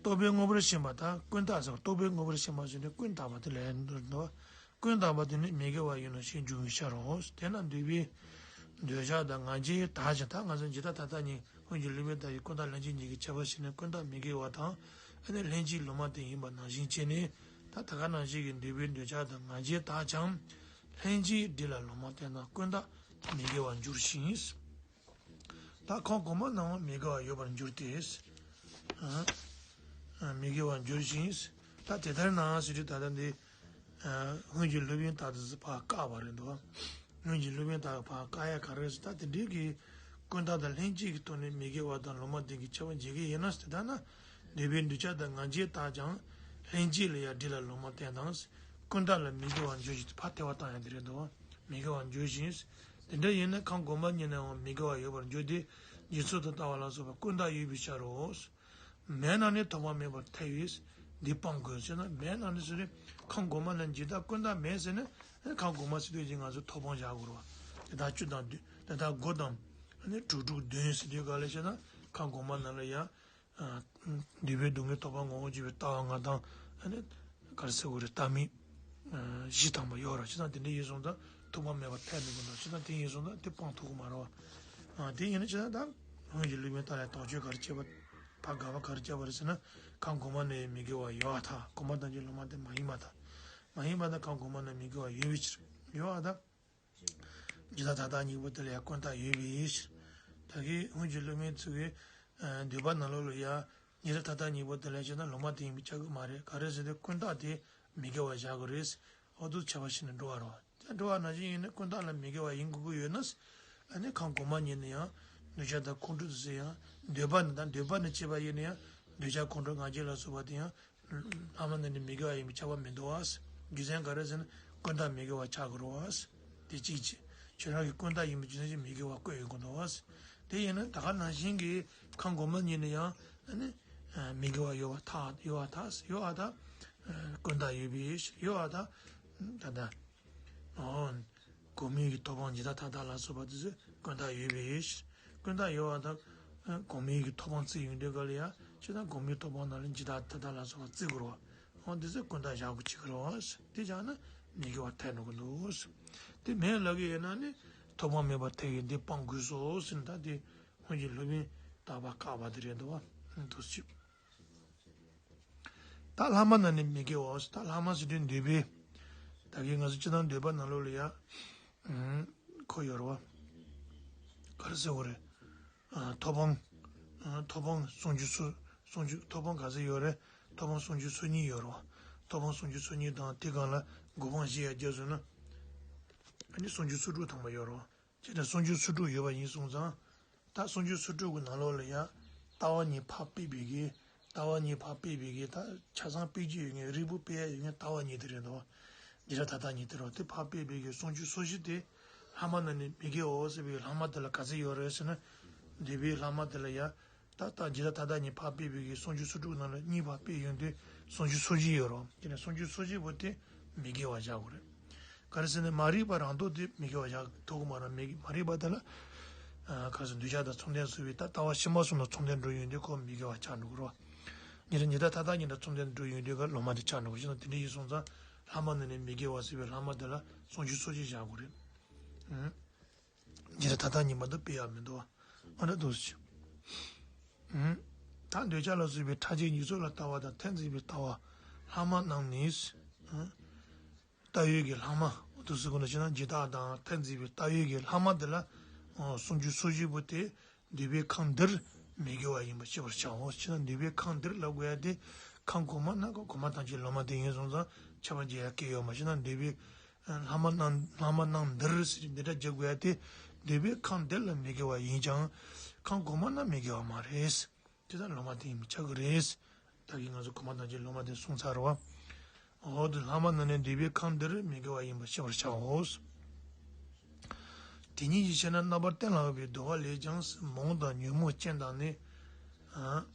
རྟོག་པས་དངོས་པོར་ཞེན་པ་དང་ཀུན་བརྟགས་ཟེར། རྟོག་པས་དངོས་པོར་ཞེན་པ་ཟེར་ནས་ཀུན་བརྟགས་པ་དེ་ལ་ཡང་འདོད་འདུག་བ། ཀུན་བརྟགས་པ་དེ་ནི་མི་དགེ་བ་ཡིན་ནོ་ཞེས་འབྱུང་བའི་ཕྱིར་རོ། དེས་ན་འདོད་པའི་འདོད་ཆགས་དང་ང་རྒྱལ་དག་ཅིང་། ད་ང་ཚོ་འཇིག་ལྟ་ད་ལྟ་གཉིས། སྔོན་གྱི་སློབ་དཔོན་དག་གིས་ཀུན་བརྟགས་ལྷན་སྐྱེས་གཉིས་ཀྱི་ཁྱད་པར་ཕྱེ་ནས། ཀུན་བརྟགས་མི་དགེ་བ་དང་། ཨ་ནི་ལྷན་སྐྱེས་ལོ་མ་བསྟན་ཡིན་པ་ནང་བཞིན་བྱས་ནས། ད་ད་ག་ནང་བཞིན་གྱི་འདོད་པའི་འདོད་ཆགས་དང་ང་རྒྱལ་དག་ཀྱང་། ལྷན་སྐྱེས་སྒྲས་ལ་ལོ་མ་བསྟན་ན་ཀུན་བརྟགས་མི་དགེ་བར་འགྱུར་ཞིང་། ད་ཁམས་གོང་མ་རྣམས་མི་དགེ་བ་ཡོད་པར་འགྱུར་ཏེ། ཨ། མི་དགེ་བར་འགྱུར་ཞིང་། ད་དེ་ལྟར་ན་ཟེར་དུས་ད་ལྟ་འདི། ཨ། སྔོན་གྱི་སློབ་དཔོན་དག་དེ་ཚོ་ཕར་བཀག་པ་རེད་འདུག་སྔོན་གྱི་སློབ་དཔོན་དག་ཕར་བཀག་ཡ་ག་རེ་ཟེར། ད་དེ་འདྲའི་གི་ཀུན་བརྟགས་དང་ལྷན་སྐྱེས་ཀྱི་ཐོག་ནས་མི་དགེ་བ་དང་ལོ་མ་བསྟན་གྱི་ཁྱད་པར་འབྱེད་ཀྱི་ཡིན་ན་ཟེར། ད་ན་འདོད་པའི་འདོད་ཆགས་དང་ང་རྒྱལ་དག་ཀྱང་། ལྷན་སྐྱེས་ལ་ཡང་སྒྲས་ལ་ལོ་མ་བསྟན་དང་། ཀུན་བརྟགས་ལ་མི་དགེ་བར་འགྱུར་ཞིང་། ཕར་ཐལ་བ་བཏང་ཡ་དེ་རེད་འདུག་མི་དགེ་བར་འགྱུར་ཞིང་། དེ་འདྲ་ཡིན་ན་ཁམས་གོང་མ་གཉིས་ནའང་མི་དགེ་བ་ཡོད་པར་འགྱུར་ཏེ། འཇིག་ཚོགས་སུ་ལྟ་བ་ལ་སོགས་པ་ཀུན་བརྟགས་ཡོད་པའི་ཕྱིར་རོ། མེད་ན་ནི་ཐོབ་པ་མེད་པར་ཐལ་བས་འདི་སྤང་དགོས་ཟེར་ན། མེད་ན་ནི་ཟེར་ན་ཁམས་གོང་མ་ན་འཇིག་ལྟ་ཀུན་བརྟགས་མེད་ཟེར་ན། ཁམས་གོང་མ་ཟེར་དུས་ཀྱི་ང་ཚོ་ཐོབ་དཔང་བཞག་དགོས་རེད་བ། དེ་དག་བཅུ་དང་བདུན། དེ་དག་དགུ་དང་། ཨ་ནི་དྲུག་དྲུག་བདུན་ཟེར་དུས་ག་ལ་བྱས་ན་ཁམས་གོང་མ་ན་ལ་ཡ། ཨ། འདོད་པའི་སྡུག་བསྔལ་ཐོབ་པ་ངོ་བོར་གྱུར་པའི་ལྟ་བ་ལྔ་དང་། ཨ་ནི་ག་རེ་ཟེར་དགོས་རེད། ལྟ་མིན། ཨ། བཞི་ཐམ་པ་ཡོད་རེད། བྱས་ཙང་དེ་འདྲ་ཡིན་སོང་ཙང་ཐོབ་པ་མེད་པར་ཐལ་མི་དགོས་འདུག་བྱས་ཙང་དེ་ཡིན་སོང་ཙང་དེ་སྤང་ཐུབ་ཀྱི་མ་རེད་བ། ཨ། དེ་ཡིན་ན་བྱས་ཙང་ད་སྔོན་གྱི་སློབ་དཔོན་དག་ལ་དོགས་གཅོད་ག་རེ་བྱས་པ། ཕར་དགག་པ་ག་རེ་བྱས་པ་རེད་ཟེར་ན། ཁམས་གོང་མ་ན་ཡང་མི་དགེ་བ་ཡོད་པར་ཐལ། གོང་མ་དང་གཅིག་ལོ་མ་དེ་མ་ཡིན་པར་ཐལ། མ་ཡིན་པར་ཐལ། ཁམས་གོང་མ་ན་མི་དགེ་བ་ཡོད་པའི་ཕྱིར། ཡོད་པར་ཐལ། འཇིག་ལྟ་མཐའ་དག་གཉིས་པོ་དེ་ལ་ཡང་ཀུན་བརྟགས་ཡོད་པའི་ཕྱིར། ད་གིན་སྔོན་གྱི་སློབ་དཔོན་ཚོ་གིས། ཨ། འདོད་པ་ནང་ལོགས་ལ་ཡང་འཇིག་ལྟ་མཐའ་དག་གཉིས་པོ་དེ་ལ་བྱས་ན་ལོ་མ་བསྟན་ཡིན་པས་ཁྱབ་ཀྱི་མ་རེད། ག་རེ་ཟེར་དུས་ཀུན་བརྟགས་དེ་མི་དགེ་བ་བཞག་དགོས་རེད། འོ་འདུག་ཁྱད་པར་ཕྱེ་ནས་འགྲོ་བ་རེད་བ། ད་འགྲོ་བ་ནང་བཞིན་ཡིན་ན་ཀུན་བརྟགས་ལ་མི་དགེ་བ་ཡིན་དགོས་ཀྱི་ཡོད་ན། ཨ་ནི་ཁམས་གོང་མ་གཉིས་ནི་ཡང་འདོད་ཆགས་དང་ཁོང་ཁྲོ་དེ་ཚོ་ཡང་། འདོད་པ་ནི་དང་འདོད་པ་ནི་བཅས་པ་ཡིན་ན་ཡང་འདོད་ཆགས་ཁོང་ཁྲོ་ང་རྒྱལ་ལ་སོགས་པ་དེ་ཡང་། ལྷག་མ་ན་ནི་མི་དགེ་བ་ཡིན་པས་ཁྱབ་པ་མི་འདུག་བ། རྒྱུ་མཚན་ག་རེ་ཟེར་ན་ཀུན་བརྟགས་མི་དགེ་བ་ཆགས་དགོས་རེད་བ། དེ་གཅིག་བྱས། ཁྱོད་རང་གིས་ཀུན་བརྟགས་ཡིན་པའི་རྒྱུ་མཚན་གྱིས་མི་དགེ་བ་བཀོད་ཡོང་གི་འདུག་བ། དེ་ཡིན་ན་ད་ག་ནང་བཞིན་གྱི་ཁམས་གོང་མ་གཉིས་ནི་ཡང་། ཨ་ནི་མི་དགེ་བ་ཡོད་པར་ཐལ། ཡོད་པར་ཐལ། ཡོད་པར་ཐལ། ཀུན་བརྟགས་ཡོད་པའི་ཕྱིར། ཡོད་པར་ཐལ། ད་ལྟ། ཨོ། གོང་མའི་གི་ཐོབ་དཔང་འཇིག་ལྟ་མཐའ་དག་ལ་སོགས་པ་དེ་ཚོ་ཀུན་བརྟགས་ཡོད་པའི་ཕྱིར། ཀུན་བརྟགས་ཡོད་པར་ཐལ། གོང་མའི་གི་ཐོབ་དཔང་བརྩིས་ཡོང་དུས་ག་ལ་ཡང་། བྱས་ཙང་གོང་མའི་ཐོབ་དཔང་ནང་ལ་འཇིག་ལྟ་མཐའ་དག་ལ་སོགས་པ་བརྩི་དགོས་རེད་བ། འོ་འདི་ཚོ་ཀུན་བརྟགས་བཞག་དགོས་ཀྱི་རེད་བ། དེ་བཞག་ན་མི་དགེ་བ་ཐལ་འགྲོ་གི་འདུག་དེ་མེད་ལབ་ཀྱི་ཡོད་ན་ནི་ཐོབ་དཔང་མེད་པར་ཐལ་བས་འདི་སྤང་དགོས་སོ་ཟེར་ནས། ད་དེ་སྔོན་གྱི་སློབ་དཔོན་དག་ཕར་བཀག་པ་དེ་རེད་འདུག་བ། འདུག་སེ་བྱས། ད་ལྷག་མ་ན་ནི་མི་དགེ་བའོ། ད་ལྷག་མ་ཟེར་དུས་འདོད་པའི། ད་གིན་ང་ཚོ་སྤྱིར་བཏང་འདོད་པ་ནང་ལོགས་ལ་ཡ། ཨུམ། ཁོ་ཡོད་རེད་བ། ག་རེ་ཟེར་དགོས་རེད། ཨ། ཐོབ་དཔང་། ཨ། ཐོབ་དཔང་སུམ་ཅུ་སོ། སུམ་ཅུ། ཐོབ་དཔང་ག་ཚོད་ཡོད་རེད། ཐོབ་དཔང་སུམ་ཅུ་སོ་གཉིས་ཡོད་རེད་བ། ཐོབ་དཔང་སུམ་ཅུ་སོ་གཉིས་དང་དེ་སྒང་ལ་གོ་འཕང་བཞི་ཡར་བརྒྱབ་སོང་ན། ཨ་ནི་སུམ་ཅུ་སོ་དྲུག་ཐམ་པ་ཡོད་རེད་བ། བྱས་ཙང་སུམ་ཅུ་སོ་དྲུག་ཡོད་པ་ཡིན་སོང་ཙང་། ད་སུམ་ཅུ་སོ་དྲུག་གི་ནང་ལོགས་ལ་ཡང་ལྟ་བ་གཉིས་ཕར་སྤེལ་བའི་གི། ལྟ་བ་གཉིས་ཕར་སྤེལ་བའི་གི། ད་ཆ་ཚང་སྤེལ་རྒྱུ་ཡོད་མཁན། རིལ་བུ་སྤེལ་ཡ་ཡོད་མཁན་ལྟ་བ་གཉིས་དེ་རེད་འདུག་འཇིག་ལྟ་མཐའ་དག་གཉིས་དེ་རེད་བ། དེ་ཕར་སྤེལ་བའི་གི་སུམ་ཅུ་སོ་བཞི་དེ། ལྷག་མ་ན་ནི་མི་དགེའོ་ཟེར་བའི་ལྷག་མ་དེ་ལ་ག་ཚོད་ཡོད་རེད་ཟེར་ན། འདོད་པའི་ལྷག་མ་དེ་ལ་ཡ། ད་ལྟ་འཇིག་ལྟ་མཐའ་དག་གཉིས་ཕར་སྤེལ་བའི་གི་སུམ་ཅུ་སོ་དྲུག་ནང་ལ་གཉིས་ཕར་སྤེལ་ཡོང་དུས་སུམ་ཅུ་སོ་བཞི་ཡོད་རེད། དེ་ནས་སུམ་ཅུ་སོ་བཞི་པོ་དེ་མི་དགེ་བ་བཞག་དགོས་རེད། ག་རེ་ཟེར་ན་མ་རིག་པ་རང་ལྡོག་དེ་མི་དགེ་བ་བཞག་ཐུབ་ཀྱི་མ་རེད། མི་མ་རིག་པ་དེ་ལ། ཨ། ག་རེ་ཟེར། འདོད་ཆགས་དང་མཚུངས་ལྡན་བཟོ་བའི་ད་ལྟ་བ་ཕྱི་མ་གསུམ་དང་མཚུངས་ལྡན་འགྲོ་ཡོང་དུས་ཁོ་མི་དགེ་བ་ཆགས་འགྲོ་གི་རེད། ཉེ་རིང་ཉེ་ད་མཐའ་དག་གཉིས་དང་མཚུངས་ལྡན་འགྲོ་ཡོང་དུས་ཀ་ལོ་མ་དེ་ཆགས་འགྲོ་གི། ཞེ་ན་དེ་འདྲ་ཡིན་སོང་ཙང་ལྷག་མ་ན་ནི་མི་དགེ་བ་ཟེར་བའི་ལྷག་མ་དེ་ལ་སུམ་ཅུ་སོ་བཞི་བཞག་དགོས་རེད། ཨང་། འདི་ལ་ད་ལྟ་ཉིན་མ་དུ་སྤེལ་ཡག་མི་འདུག་ཨ་འདྲ་འདུག་ཟེར། ཨང་། ད་འདོད་ཆགས་ལ་སོགས་པའི་ཕྲ་རྒྱས་ཉེས་ཚོགས་ལ་ལྟ་བ་དང་མཐར་འཛིན་པའི་ལྟ་བ་ལྷག་མ་རྣམས་ནི། ཨང་། ལྟ་བའི་གི་ལྷག་མ་འདུག་ཟེར་གོ་ནས་ཕྱིན་ན་འཇིག་ལྟ་དང་མཐར་འཛིན་པའི་ལྟ་བའི་གི་ལྷག་མ་དེ་ལ། ཨང་། སུམ་ཅུ་སོ་བཞི་པོ་དེ། འདོད་པའི་ཁམས་འདིར་མི་དགེ་བ་ཡིན་པ་ཤེས་པར་བྱའོ། ཕྱིན་ན་འདོད་པའི་ཁམས་འདིར་ལབ་དགོས་ཡ་དེ། ཁམས་གོང་མ་ན་གོང་མ་དང་གཅིག་ལོ་མ་དེ་ཡིན་སོང་ཙང་ཁྱབ་པ་འབྱེད་ཡ་སྐད་ཡོད་མ། ཕྱིན་ན་འདོད་པའི་ལྷག་མ་རྣམས། ལྷག་མ་རྣམས་འདིར་ཟེར་འདི་འདྲ་རྒྱག་དགོས་ཡ་དེ། འདོད་པའི་ཁམས་འདིར་ལ་མི་དགེ་བ་ཡིན་ཀྱང་། ཁམས་གོང་མ་ན་མི་དགེ་བ་མ་རེད། དེ་ལྟར་ལོ་མ་དེ་ཡིན་པས་ཁྱབ་ཀྱི་རེད། ད་གིན་ང་ཚོ་གོང་མ་དང་གཅིག་ལོ་མ་དེ་གསུངས་ཚར་བ། འོ་དེ་ལྷག་མ་ན་ནི་འདོད་པའི་ཁམས་འདིར་མི་དགེ་བ་ཡིན་པ་ཤེས་པར་བྱའོ། དེ་ཉིད་ཀྱི་ཕྱིར་ན་རྣམ་པར་གཏན་ལ་དབབ་པའི་འདུལ་བ་ལས་ཀྱང་། མོངས་དང་ཉོན་མོངས་ཅན་དང་ནི། ཨ།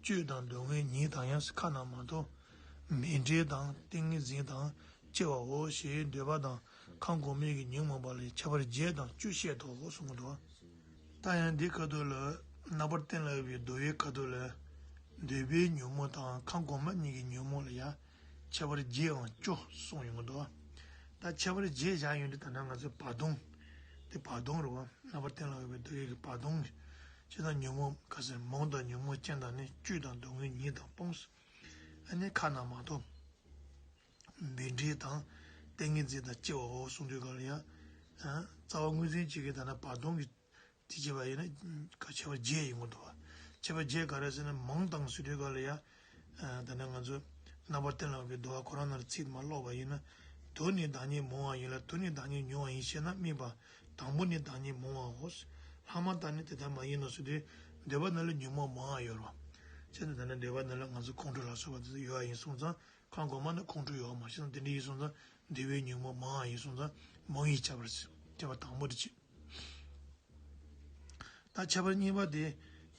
སྤྱོད་དང་སྡུག་བསྔལ་ཉིད་དང་ཡང་། ཁ་ན་མ་ཐོ་མེ་འདྲེ་དང་ཏིང་ངེ་འཛིན་དང་ སྐྱེ་བའོ་ཞེས་འདོད་པ་དང་ཁམས་གོང་མའི་གི་ཉོན་མོངས་པ་ལ་ཁྱད་པར་བརྒྱད་དང་བཅུ་བཤད་དོ་གསུངས་འདུག། ད་ཡང་འདི་ཁ་ཐུག་ལ་རྣམ་པར་གཏན་ལ་དབབ་པའི་མདོ་ཡི་ཁ་ཐུག་ལ་འདོད་པའི་ཉོན་མོངས་དང་ཁམས་གོང་མ་གཉིས་ཀྱི་ཉོན་མོངས་ལ་ཡང་ཁྱད་པར་བརྒྱད་དང་བཅུ་གསུངས་ཡོང་གི་འདུག། ད་ཁྱད་པར་བརྒྱད་བཞག་ཡོང་དུས་ད་ནང་ང་ཚོས་བར་སྟོང་། དེ་བར་སྟོང་རེད་བ། རྣམ་པར་གཏན་ལ་དབབ་པའི་མདོ་ཡི་གི་བར་སྟོང་། བྱས་ཙང་ཉོན་མོངས་ག་ཟེར་མོངས་དང་ཉོན་མོངས་ཅན་དང་ནི་བཅུད་དང་སྡུག་བསྔལ་ཉིད་དང་སྤོངས། ཨ་ནི་ཁ་ན་མ་ཐོ། འབད་འབྲས་དང་ཏིང་ངེ་འཛིན་དང་སྐྱེ་བའོ་གསུངས་དུས་ག་ལ་ཡང་། རྩ་བ་དངོས་འཛིན་གཅིག་གི་ད་ལྟ་བར་སྟོང་གི་དེ་བྱས་པ་ཡིན་ན་ཁྱད་པར་བརྒྱད་ཡིན་དགོས་འདུག་བ། ཁྱད་པར་བརྒྱད་ག་རེ་ཟེར་ན་མོངས་དང་ཟེར་དུས་ག་ལ་ཡང་། ད་ནི་ང་ཚོ་རྣམ་པར་གཏན་ལ་དབབ་པའི་མདོ་བ་ཁོ་རང་ནང་ཚིག་མ་ཀློག་པ་ཡིན་ན། དུ་ནི་བདག་ཉིད་མོངས་པ་ཡིན་ལ་དུ་ནི་བདག་ཉིད་མྱོང་བ་ཡིན་ཞེ་ན་དམིགས་པ། དང་པོ་ནི་བདག་ཉིད་མོངས་པའོ། ལྷག་མ་དག་ནི་དེ་ལྟར་མ་ཡིན་ནོ་ཟེར་དུས་འདོད་པ་ནང་ལ་ཉོན་མོངས་མང་བ་ཡོད་རེད་བ། བྱས་ཙང་ད་ནི་འདོད་པ་ནང་ལ་ང་ཚོ་ཁོང་ཁྲོ་ལ་སོགས་པ་དེ་ཚོ་ཡོད་པ་ཡིན་སོང་ཙང་། ཁམས་གོང་མ་ནི་ཁོང་ཁྲོ་ཡོད་མ་ཤེས་ན་དེ་འདྲ་ཡིན་སོང་ཙང་འདོད་པའི་ཉོན་མོངས་མང་བ་ཡིན་སོང་ཙང་མོངས་པའི་ཁྱད་པར་ཟེར། ཁྱད་པར་དང་པོ་དེ་གཅིག། ད་ཁྱད་པར་གཉིས་པ་དེ།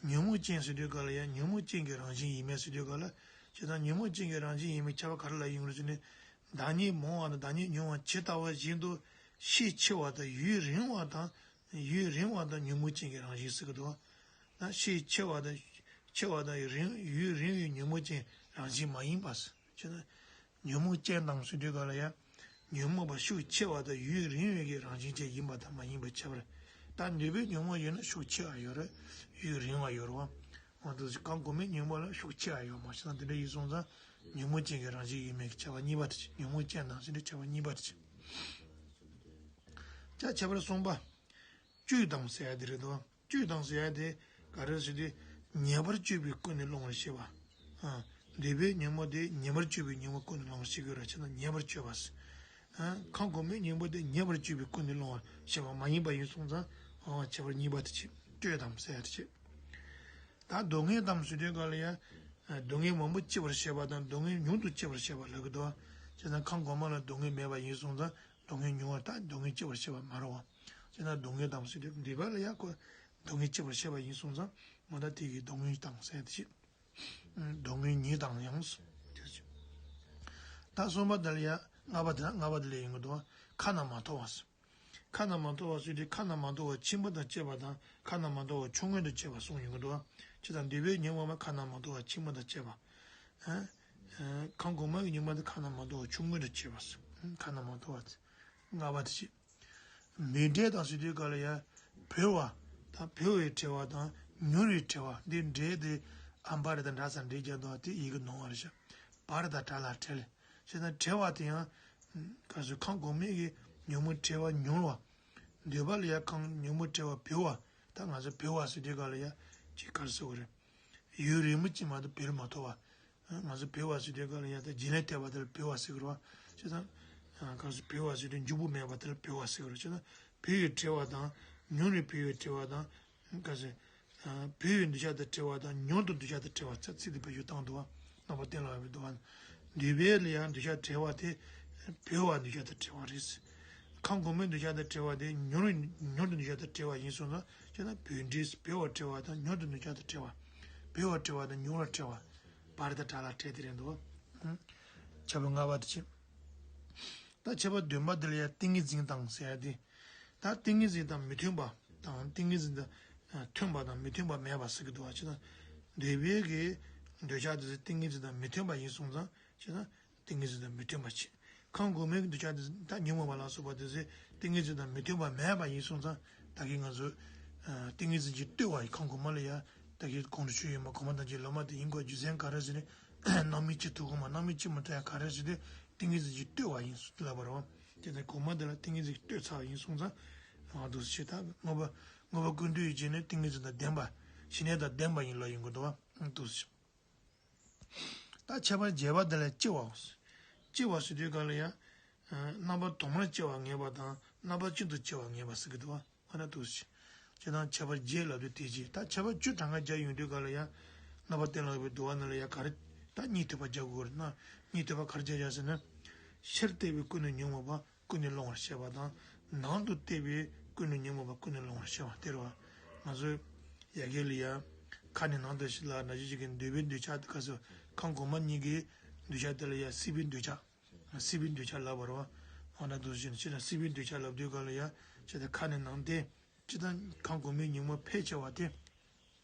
ཉོན་མོངས་ཅན་ཟེར་དུས་ག་ལ་ཡང་ཉོན་མོངས་ཅན་གྱི་རང་བཞིན་ཡིན་མིན་ཟེར་དུས་ག་ལ། བྱས་ཙང་ཉོན་མོངས་ཅན་གྱི་རང་བཞིན་ཡིན་མིན་ཁྱད་པར་ག་རེ་ལ་ཡིན་དགོས་ཟེར་ན། བདག་ཉིད་མོངས་པ་དང་བདག་ཉིད་མྱོང་བ་ཇི་ལྟ་བ་བཞིན་དུ་ཤས་ཆེ་བ་དང་ཡུན་རིང་བ་དང་། ཡུན་རིང་བ་དང་ཉོན་མོངས་ཅན་གྱི་རང་བཞིན་ཟེར་གི་འདུག། ད་ཤས་ཆེ་བ་དང་། ཆེ་བ་དང་ཡུན་རིང་ཡུན་རིང་བའི་ཉོན་མོངས་ཅན་རང་བཞིན་མ་ཡིན་པ་ཟེར། བྱས་ན། ཉོན་མོངས་ཅན་དང་ཟེར་དུས་ག་ལ་ཡང་། ཉོན་མོངས་པ་ཤུགས་ཆེ་བ་དང་ཡུན་རིང་བའི་གི་རང་བཞིན་ཅན་ཡིན་པ་དང་མ་ཡིན་པའི་ཁྱད་པར། ད་འདོད་པའི་ཉོན་མོངས་ཡོད་ན་ཤུགས་ཆེ་བ་ཡོད་རེད། ཡུན་རིང་བ་ཡོད་རེད་བ། འོ་དེ་ཁམས་གོང་མའི་ཉོན་མོངས་ལ་ཤུགས་ཆེ་བ་ཡོད་མ་ཤེས་ན་དེ་འདྲ་ཡིན་སོང་ཙང་། ཉོན་མོངས་ཅན་གྱི་རང་བཞིན་ཡིན་མིན་གྱི་ཁྱད་པར་གཉིས་པ་དེ་ཆེ། ཉོན་མོངས་ཅན་དང་ཟེར་དུས་ཁྱད་པར་གཉིས་པ་དེ་ཆེ། ཅག་ཁྱད་པར་གསུམ་པ། བཅུད་དང་ཟེར་ཡ་དེ་རེད་དོ། བཅུད་དང་ཟེར་ཡ་དེ་ག་རེ་ཟེར་དུས། ཉེས་པར་སྤྱོད་པས་ཀུན་ནས་སློང་བར་བྱེད་པ། ཨ། འདོད་པའི་ཉོན་མོངས་དེ་ཉེས་པར་སྤྱོད་པའི་ཉོན་མོངས་ཀུན་ནས་སློང་བར་བྱེད་དགོས་ར་བྱས་ན་ཉེས་པར་སྤྱོད་པ་ཟེར། ཨ། ཁམས་གོང་མའི་ཉོན་མོངས་དེ་ཉེས་པར་སྤྱོད་པས་ཀུན་ནས་སློང་བར་བྱེད་པ་མ་ཡིན་པ་ཡིན་སོང་ཙང་། ཨ། ཁྱད་པར་གཉིས་པ་དེ་བྱེད། བཅུད་དང་ཟེར་ཡ་དེ་བྱེད། ད་སྡུག་བསྔལ་དང་ཟེར་དུས་ག་ལ་ཡ། ཨ། སྡུག་བསྔལ་མང་པོ་སྐྱེ་བར་བྱེད་པ་དང་སྡུག་བསྔལ་ཉུང་དུ་སྐྱེ་བར་བྱེད་པ་ལབ་ཀྱི་འདུག། བྱས་ཙང་ཁམས་གོང་མ་ལ་སྡུག་བསྔལ་མེད་པ་ཡིན་སོང་ཙང་སྡུག་བསྔལ་ཉུང་བ་དང་སྡུག་བསྔལ་སྐྱེ་བར་བྱེད་པ་མ་རེད་བ། བྱས་ན་སྡུག་བསྔལ་དང་ཟེར་དུས་འདོད་པ་ལ་ཡང་ཁོ་སྡུག་བསྔལ་སྐྱེ་བར་བྱེད་པ་ཡིན་སོང་ཙང་མ་ད་དེ་གི་སྡུག་བསྔལ་དང་ཟེར་དེ་བྱེད། སྡུག་བསྔལ་ཉིད་དང་ཡང་ཟེར་དེ་བྱེད། ད་གསུམ་པ་དེ་ལ་ཡང་ལྔ་པ་དེ་ལ་ལྔ་པ་དེ་ལ་ཡིན་གྱི་འདུག། ཁ་ན་མ་ཐོ་བ་ཟེར། ཁ་ན་མ་ཐོ་བ་ཟེར་དུས་ཁ་ན་མ་ཐོ་བ་ཆེན་པོ་དང་བཅས་པ་དང་ཁ་ན་མ་ཐོ་བ་ཆུང་ངུ་དང་བཅས་པ་གསུངས་ཡོང་གི་འདུག། བྱས་ཙང་འདོད་པའི་ཉོན་མོངས་པ་ཁ་ན་མ་ཐོ་བ་ཆེན་པོ་དང་བཅས་པ། ཨ། ཨ། ཁམས་གོང་མ་གི་ཉོན་མོངས་དེ་ཁ་ན་མ་ཐོ་བ་ཆུང་ངུ་དང་བཅས་པ་ཟེར། ཁ་ན་མ་ཐོ་བ་དེ་ལྔ་པ་དེ་བྱེད། འབད་འབྲས་དང་ཟེར་དུས་ག་ལ་ཡ། བུལ་བ་དང་བུལ་བའི་བྲལ་བ་དང་མྱུར་བའི་བྲལ་བ་འདི་འབྲས་དེ་ཨམ་བ་རི་དང་འདྲ་ས་འབྲས་ཀྱང་འདུག་དེ་ཡི་གེ་ནོར་བ་རེད་ཤག། བ་རི་དང་བྲལ་ལ་བྲལ། བྱས་ཙང་བྲལ་བ་དེ་ཡང་། ག་ཟེར་ཁམས་གོང་མའི་གི་ཉོན་མོངས་བྲལ་བ་མྱུར་བ། འདོད་པ་ལ་ཡ་ཁམས་ཉོན་མོངས་བྲལ་བ་བུལ་བ། ད་ང་ཚོ་བུལ་བ་ཟེར་དུས་ག་ལ་ཡ། ཅིག་ག་རེ་ཟེར་དགོས་རེད། ཡུན་རིང་པོ་ཅིག་མ་གཏོགས་བུལ་མ་ཐུབ་པ། ང་ཚོ་བུལ་བ་ཟེར་དུས་ག་ལ་ཡ་ད་བརྗེད་ལས་ཐེབས་པ་དེ་ལ་བུལ་བ་ཟེར་གི་རེད་བ། བྱས་ཙང་། ག་ཚོད་བུལ་བ་ཟེར་དུས་འཇུག་པོ་མེད་པ་དེ་ལ་བུལ་བ་ཟེར་གི་རེད། བྱས་ཙང་བུལ་བའི་བྲལ་བ་དང་མྱུར་བའི་བུལ་བའི་བྲལ་བ་དང་། ག་ཚོད། བུལ་བའི་འདོད་ཆགས་དང་བྲལ་བ་དང་མྱུར་དུ་འདོད་ཆགས་དང་བྲལ་བ་ཚ་ཚིག་དེ་བེད་སྤྱོད་བཏང་འདུག་བ། རྣམ་པར་གཏན་ལ་དབབ་པའི་འདུག་བ། འདོད་པའི་ལ་ཡང་འདོད་ཆགས་བྲལ་བ་དེ། བུལ་བ་འདོད་ཆགས་དང་བྲལ་བ་རེད། ཁམས་གོང་མའི་འདོད་ཆགས་དང་བྲལ་བ་དེ་མྱུར་མྱུར་དུ་འདོད་ཆགས་དང་བྲལ་བ་ཡིན་སོང་ཙང་བྱས་ན་བུལ་འབྲས་བུལ་བ་བྲལ་བ་དང་མྱུར་དུ་འདོད་ཆགས་དང་བྲལ་བ། བུལ་བ་བྲལ་བ་དང་མྱུར་བ་བྲལ་བ། བ་རི་དང་བྲལ་ལ་བྲལ་དེ་རེད་འདུག། ཁྱད་པར་ལྔ་པ་དེ་བྱེད། ད་ཁྱད་པར་བདུན་པ་དེ་ལ་ཡང་ཏིང་ངེ་འཛིན་དང་ཟེར་ཡ་དེ། ད་ཏིང་ངེ་འཛིན་དང་མི་མཐུན་པ་དང་ཏིང་ངེ་འཛིན་དང་མཐུན་པ་དང་མི་མཐུན་པ་མེད་པ་ཟེར་གི་འདུག་བ། བྱས་ན་འདོད་པའི་གི་འདོད་ཆགས་དེ་ཚོ་ཏིང་ངེ་འཛིན་དང་མི་མཐུན་པ་ཡིན་སོང་ཙང་བྱས་ན་ཏིང་ངེ་འཛིན་དང་མི་མཐུན་པ་བྱེད། ཁམས་གོང་མའི་གི་འདོད་ཆགས་དེ་ཚོ་ད་ཉོན་མོངས་པ་ལ་སོགས་པ་དེ་ཚོ་ཏིང་ངེ་འཛིན་དང་མི་མཐུན་པ་མེད་པ་ཡིན་སོང་ཙང་ད་གིན་ང་ཚོ་ཏིང་ངེ་འཛིན་གྱིས་ལྟོས་པ་ཡི་ཁམས་གོང་མ་ལ་ཡ་ད་གིན་གོང་དུ་ཞུས་ཡོད་མ་གོང་མ་དང་གཅིག་ལོ་མ་དེ་ཡིན་དགོས་རྒྱུ་མཚན་ག་རེ་ཟེར་ན། སྣང་མེད་ཅི་ཐུབ་གོང་མ་སྣང་མེད་ཅི་མི་ཐུབ་ཡ་ག་རེ་ཟེར་དུས་ཏིང་ངེ་འཛིན་གྱིས་ལྟོས་པ་ཡིན་ལབ་པ་རེད་བ། དེ་ནས་གོང་མ་དེ་ལ་ཏིང་ངེ་འཛིན་གྱིས་ལྟོས་ཚར་བ་ཡིན་སོང་ཙང་། ང་འདུག་སེ་བྱེད་ཐབས་དངོས་པོ། དངོས་པོ་ཀུན་བཏུས་ཡི་རྗེས་ནི་ཏིང་ངེ་འཛིན་དང་ལྡན་པ། ཞི་གནས་དང་ལྡན་པ་ཡིན་ལབ་ཡོང་གི་འདུག་བ། འདུག་སེ་བྱེད། ད་ཁྱད་པར་བརྒྱད་པ་དེ་ལ་སྐྱེ་བའོ། སྐྱེ་བ་ཟེར་དུས་ག་ལ་ཡང་། རྣམ་པ་དུ་མར་སྐྱེ་བ་ངེས་པ་དང་རྣམ་པ་ཀུན་ཏུ་སྐྱེ་བ་ངེས་པ་ཟེར་གི་འདུག་བ། ཨ་ན་དུ་ཞེས་དང་ཁྱད་པར་བརྒྱད་ལབ་དུས་དེ་རྗེས་ད་ཁྱད་པར་བཅུ་གྲངས་ཀ་བརྒྱབ་ཡོང་དུས་ག་ལ་ཡང་། རྣམ་པར་གཏན་ལ་དབབ་པའི་འདུལ་བ་ནང་ལ་ཡང་ག་རེ། ད་གཉིས་ཐོབ་པ་རྒྱག་དགོས་རེད་ན། གཉིས་ཐོབ་པ་ག་རེ་རྒྱག་བྱ་ཟེར་ན། ཕྱིར་བལྟས་པའི་ཀུན་ནས་ཉོན་མོངས་པ་ཀུན་ནས་སློང་བར་བྱེད་པ་དང་། ནང་དུ་བལྟས་པའི་ཀུན་ནས་ཉོན་མོངས་པ་ཀུན་ནས་སློང་བར་བྱེད་པ་དེ་རེད་བ། ང་ཚོའི་ཡ་གི་ལ་ཡང་། ཁ་ནས་ནང་དུ་ཞིག་ལ་ན་གཞི་ཞིག་གི་འདོད་པའི་འདོད་ཆགས་དེ་ག་ཚོད་ཁམས་གོང་མ་གཉིས་ཀྱི་འདོད་ཆགས་དེ་ལ་ཡང་སྲིད་པའི་འདོད་ཆགས། སྲིད་པའི་འདོད་ཆགས་ལབ་པ་རེད་བ། འོ་ན་འདུག་སེ་བྱས་ནས་སྤྱིར་བཏང་སྲིད་པའི་འདོད་ཆགས་ལབ་དུས་སྒང་ལ་ཡ། སྤྱིར་བཏང་ཁ་ནས་ནང་བསྟན། སྤྱིར་བཏང་ཁམས་གོང་མའི་ཉོན་མོངས་འཕེལ་ཆེ་བ་དེ།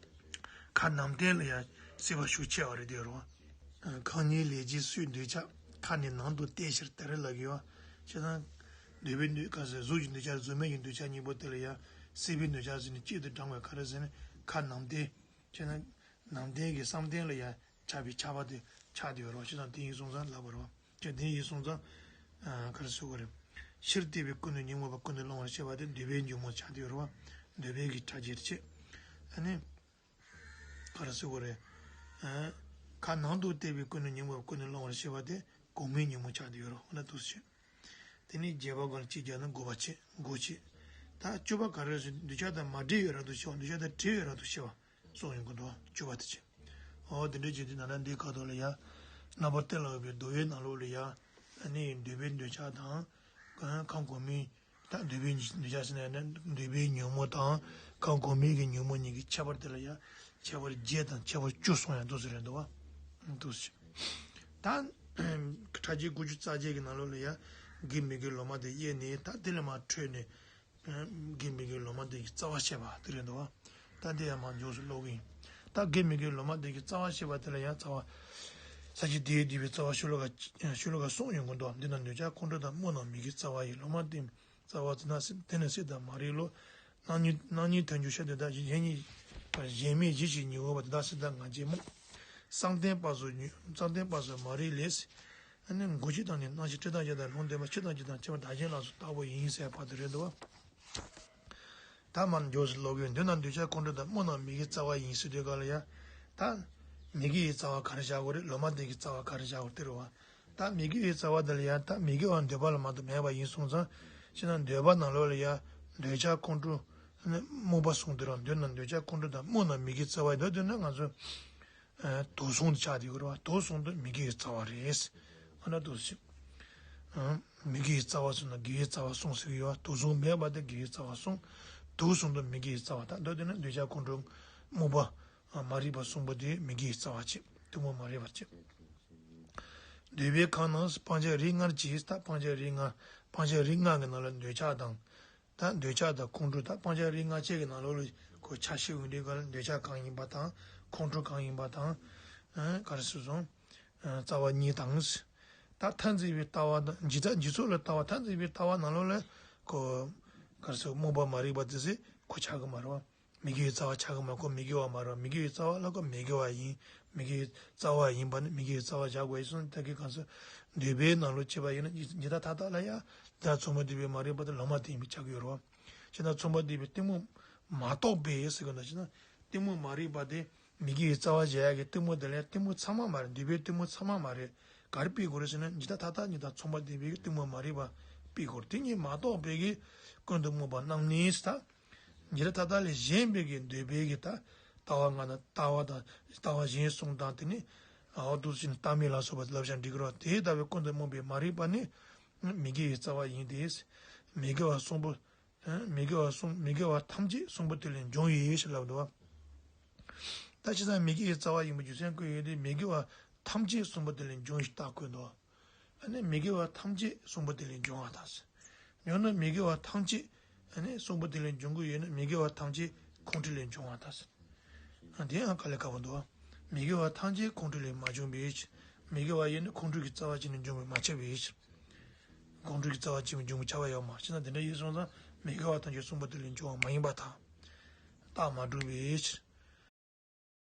ཁ་ནང་བསྟན་ལ་ཡང་སྲིད་པ་ཤུགས་ཆེ་བ་རེད་དེ་རོ། ཁམས་གཉིས་ལས་བྱེད་སོའི་འདོད་ཆགས་ཁ་ནས་ནང་དུ་བལྟས་ཕྱིར་དེ་རེད་ལབ་ཀྱི་ཡོད། བྱས་ཙང་། འདོད་པའི་འདོད་ག་ཟེར་གཟུགས་ཀྱི་འདོད་ཆགས་གཟུགས་མེད་ཀྱི་འདོད་ཆགས་གཉིས་པོ་དེ་ལ་ཡང་སྲིད་པའི་འདོད་ཆགས་ཟེར་ནས་གཅིག་ཏུ་བགྲངས་པའི་ག་རེ་ཟེར་ན་ཁ་ནང་བསྟན། བྱས་ན། ནང་བསྟན་གྱི་བསམ་གཏན་ལ་ཡང་ཆགས་པའི་ཆགས་པ་དེ་ཆགས་དེ་ཡོད་རོ། བྱས་ཙང་དེ་ཡིན་སོང་ཙང་ལབ་པ་རོ། ཅེས་དེ་ཡིན་སོང་ཙང་། ག་རེ་ཟེར་དགོས་རེད། ཕྱིར་བལྟས་པས་ཀུན་ཏུ་ཉོན་མོངས་པ་ཀུན་ཏུ་སློང་བར་བྱེད་པ་དེ་འདོད་པའི་ཉོན་མོངས་ཆགས་དེ་ཡོད་རེད་བ། འདོད་པའི་གི་ཕྲ་རྒྱས་བྱེད། ཨ་ནི། ག་རེ་ཟེར་དགོས་རེད། ཁ་ནང་དུ་བལྟས་པས་ཀུན་ཏུ་ཉོན་མོངས་པ་ཀུན་ཏུ་སློང་བར་བྱེད་པ་དེ་གོང་མའི་ཉོན་མོངས་ཆགས་དེ་ཡོད་རེད་བ། འོ་ན་འདུག་སེ་བྱེད། དེ་ནས་རྒྱས་པ་སྒང་ལ་གཅིག་རྒྱག་ན་དགོས་པ་བྱེད་དགོས་བྱེད། ད་བཅུ་པ་ག་རེ་ཟེར་འདོད་ཆགས་དང་མ་བྲལ་བའི་རབ་ཏུ་ཤེས་པ་འདོད་ཆགས་དང་བྲལ་བའི་རབ་ཏུ་ཤེས་པ། སོགས་ཡོང་གི་འདུག་བཅུ་པ་དེ་བྱས། འོ་དེ་འདྲ་བྱས་དུས་ན་ན་འདིའི་ཁ་ཐོག་ལ་ཡ། རྣམ་པར་གཏད་ལ་འོས་པའི་འདུལ་བའི་ནང་ལོགས་ལ་ཡ། ཨ་ནི་འདོད་པའི་འདོད་ཆགས་དང་། ཁམས་གོང་མའི། ད་འདོད་པའི་འདོད་ཆགས་ཟེར་ན་ཡང་ན་འདོད་པའི་ཉོན་མོངས་དང་ཁམས་གོང་མའི་གི་ཉོན་མོངས་གཉིས་ཀྱི་ཁྱད་པར་དེ་ལ་ཡ། ཁྱད་པར་བརྒྱད་དང་ཁྱད་པར་བཅུ་གསུངས་ཡང་འདུག་ཟེར་རེད་འདུག་བ། འདུག་ཟེར། ད། ཕྲ་རྒྱས་དགུ་བཅུ་རྩ་བརྒྱད་ཀྱི་ནང་ལོགས་ལ་ཡ། དགེ་མི་དགེའི་ལོ་མ་དེ་དབྱེ་ནས་ད་དེ་ལས་མར་འཕྲོས་ནས། དགེ་མི་དགེའི་ལོ་མ་དེ་གི་རྩ་བ་བཤད་པ་དེ་རེད་འདུག་བ། ད་དེ་ཡང་མར་མགྱོགས་སུ་ཀློག་གི་ཡིན། ད་དགེ་མི་དགེའི་ལོ་མ་དེ་གི་རྩ་བ་བཤད་པ་དེ་ལ་ཡང་རྩ་བ། ས་བཅད་དེའི་བསྡུས་པའི་རྩ་བ་ཤོ་ལོ་ཀ་ཤོ་ལོ་ཀ་གསུམ་ཡོང་གི་འདུག་འདི་ན་འདོད་ཆགས་ཁོང་ཁྲོ་དང་སྨོན་ལམ་མི་དགེའི་རྩ་བ་ཡི་ལོ་མ་དེ། རྩ་བ་དེ་ན་སྲིད་དེ་ནི་སྲིད་དང་མ་རིག་ལོ། སྣང་ཉིད་སྣང་ཉིད་ཐལ་འགྱུར་ཤ་དེ་དག་གཞན་ཉིད། གཞན་མེད་གཞི་ཞིག་ཉིད་འོང་བ་དེ་དག་སྲིད་དང་ང་རྒྱལ་རྨོངས། བསམ་གཏན་སྤ་སོ་ཉོན་བསམ་གཏན་སྤ་སོ་མ་རིག་ལས། ཨ་ནི་མགོ་བཅུ་དང་ནི་སྣང་ཞེན་སྤྲོས་བྲལ་བརྒྱད་དང་ལུང་བསྟན་པ་ཕྱི་དང་རྒྱུ་དང་ཁྱད་པར་བདག་གཞན་ལ་སོགས་བདག་པོ་ཡིན་ཟེར་བ་དེ་རེད་འདུག་བ། ད་མར་མགྱོགས་སུ་ཀློག་གི་ཡོད། འདོད་ན་འདོད་ཆགས་ཁོང་ཁྲོ་དང་སྨོན་ལམ་མི་དགེའི་རྩ་བ་ཡིན་ཟེར་དུས་སྐབས་ལ་ཡ། ད། མི་དགེ་བའི་རྩ་བ་ག་རེ་བཞག་དགོས་རེད། ལོ་མ་དེ་གི་རྩ་བ་ག་རེ་བཞག་དགོས་རེད་དེ་རེད་བ། ད་མི་དགེ་བའི་རྩ་བ་དེ་ལ་ཡ་ད་མི་དགེ་བ་འདོད་པ་ལ་མ་གཏོགས་མེད་པ་ཡིན་སོང་ཙང་། ཕྱི་ན་འདོད་པ་ནང་ལོགས་ལ་ཡ། འདོད་ཆགས་ཁོང་ཁྲོ། སྨོན་པ་གསུངས་དེ་རང་འདོད་ན་འདོད་ཆགས་ཁོང་ཁྲོ་དང་སྨོན་ལམ་མི་དགེའི་རྩ་བ་ཡིན་འདོད་དེ་ན་ང་ཚོ། དུག་གསུམ་དུ་ཆགས་དེ་ཡོད་རེད་བ། དུག་གསུམ་དུ་མི་དགེ་བའི་རྩ་བ་རེད། ཨ་ན་དུག་གསུམ། མི་དགེ་བའི་རྩ་བ་གསུམ་དང་དགེ་བའི་རྩ་བ་གསུམ་ཟེར་གྱི་ཡོད་བ། དུག་གསུམ་མེད་པ་དེ་དགེ་བའི་རྩ་བ་གསུམ། དུག་གསུམ་དུ་མི་དགེ་བའི་རྩ་བ་དང་འདོད་དེ་ན་འདོད་ཆགས་ཁོང་ཁྲོ། སྨོན་པ། མ་རིག་པ་གསུམ་པོ་དེ་མི་དགེ་བའི་རྩ་བ་བྱེད། གཏི་མུག་མ་རིག་པ་བྱེད། འདོད་པའི་ཁམས་རྣམས་སྤང་བྱ་རིགས་ལྔར་གྱིས་ད་སྤང་བྱ་རིགས་ལྔ། སྤང་བྱ་རིགས་ལྔ་གི་ནང་ལ་འདོད་ཆགས་དང་། ད་འདོད་ཆགས་དང་ཁོང་ཁྲོ་ད་སྤང་བྱ་རིགས་ལྔ་བཅས་ཀྱི་ནང་ལོགས་ལ་ཁོ་ཆ་ཤས་འོང་དུས་སྐབས་ལ་འདོད་ཆགས་གང་ཡིན་པ་དང་ཁོང་ཁྲོ་གང་ཡིན་པ་དང་། ག་རེ་ཟེར་སོང་། རྩ་བ་གཉིས་དང་། ད་མཐར་འཛིན་པའི་ལྟ་བ་དང་འཇིག་ལྟ་འཇིག་ཚོགས་ལ་ལྟ་བ་མཐར་འཛིན་པའི་ལྟ་བ་ནང་ལོགས་ལ་ཁོ། ག་རེ་ཟེར་སྨོན་པ་མ་རིག་པ་དེ་ཚོ་ཁོ་ཆགས་ཀྱི་མ་རེད་བ། མི་དགེ་བའི་རྩ་བ་ཆགས་ཀྱི་མ་ཁོ་མི་དགེ་བ་མ་རེད་བ། མི་དགེ་བའི་རྩ་བ་ལ་ཁོ་མི་དགེ་བ་ཡིན། མི་དགེ་བའི་རྩ་བ་ཡིན་པ་ནི་མི་དགེ་བའི་རྩ་བ་བཞག་དགོས་ཡིན་སོང་ད་གི་གང་ཟེར། འདོད་པའི་ནང་ལོགས་བྱས་པ་ཡིན་ན་འཇིག་ལྟ་མཐའ་དག་ལ་ཡང་ད་མཚུངས་པ་འདོད་པའི་མ་རིག་པ་དེ་ལོ་མ་དེ་ཡིན་པས་ཆགས་ཀྱི་ཡོད་རེད་བ། བྱས་ན་མཚུངས་པ་འདོད་པའི་གཏི་མུག་མ་རྟོགས་པས་ཟེར་གི་འདུག་བྱས་ན་གཏི་མུག་མ་རིག་པ་དེ། མི་དགེ་བའི་རྩ་བ་བཞག་ཡག་གི་གཏི་མུག་དེ་ལ་ཡང་གཏི་མུག་ཚང་མ་མ་རེད། འདོད་པའི་གཏི་མུག་ཚང་མ་མ་རེད། ག་རེ་སྤེལ་དགོས་རེད་ཟེར་ན་འཇིག་ལྟ་མཐའ་དག་གཉིས་དང་མཚུངས་པ་ལྡན་པའི་གཏི་མུག་མ་རིག་པ་སྤེལ་དགོས་རེད། དེ་གཉིས་མ་གཏོགས་པའི་གི་ཀུན་ཏུ་སྨོན་པ་རྣམས་ནི་ད། འཇིག་ལྟ་མཐའ་དག་ལས་གཞན་པའི་གི་འདོད་པའི་གི་ད། ལྟ་བ་ལྔ་དང་ལྟ་བ་དང་ལྟ་བ་གཞན་གསུམ་དང་དེ་ནི། འོ་འདུག་ཅིང་ལྟ་མིན་ལ་སོགས་པ་ལབ་ཀྱང་འགྲིག་གི་རེད། དེ་ལྟ་བུའི་ཀུན་ཏུ་སྨོན་པའི་མ་རིག་པ་ནི། མི་དགེ་བའི་རྩ་བ་ཡིན་ཏེ། མི་དགེ་བ་གསུམ་པོ། མི་དགེ་བ་གསུམ་མི་དགེ་བ་ཐམས་ཅད་གསུམ་པོ་དེ་ལས་འབྱུང་ཡི་ཞེས་ལབ་འདུག་བ། ད་བྱས་ཙང་མི་དགེ་བའི་རྩ་བ་ཡིན་པ་རྒྱུ་མཚན་བཀོད་ཡོད་དེ་མི་དགེ་བ་ཐམས་ཅད་གསུམ་པོ་དེ་ལས་འབྱུང་ཞེས་རྟགས་བཀོད་འདུག་ཨ་ནི་མི་དགེ་བ་ཐམས་ཅད་གསུམ་པོ་དེ་ལས་འབྱུང་བ་དང་། ཡང་ན་མི་དགེ་བ་ཐམས་ཅད་ཨ་ནི་གསུམ་པོ་དེ་ལས་འབྱུང་གི་ཡོད་ན་མི་དགེ་བ་ཐམས་ཅད་ཁོང་ཁྲོ་ལས་འབྱུང་བ་དང་། དེ་ཡང་དཀའ་ལས་ཁག་པོ་འདུག་མི་དགེ་བ་ཐམས་ཅད་ཁོང་ཁྲོ་ལས་མ་བྱུང་བའི་ཕྱིར། མི་དགེ་བ་ཡོད་ན་ཁོང་ཁྲོ་གི་རྩ་བ་གཅིག་ནས་འབྱུང་བས་མ་ཁྱབ་པའི་ཕྱིར། ཁོང་ཁྲོ་གི་རྩ་བ་གཅིག་ནས་འབྱུང་བས་ཁྱབ་པ་ཡོད་མ་ཕྱིར་ན་དེ་འདྲ་ཡིན་སོང་ཙང་མི་དགེ་བ་ཐམས་ཅད་གསུམ་པོ་དེ་ལས་འབྱུང་བ་མ་ཡིན་པར་ཐལ། རྟགས་མ་གྲུབ་པའི་ཕྱིར།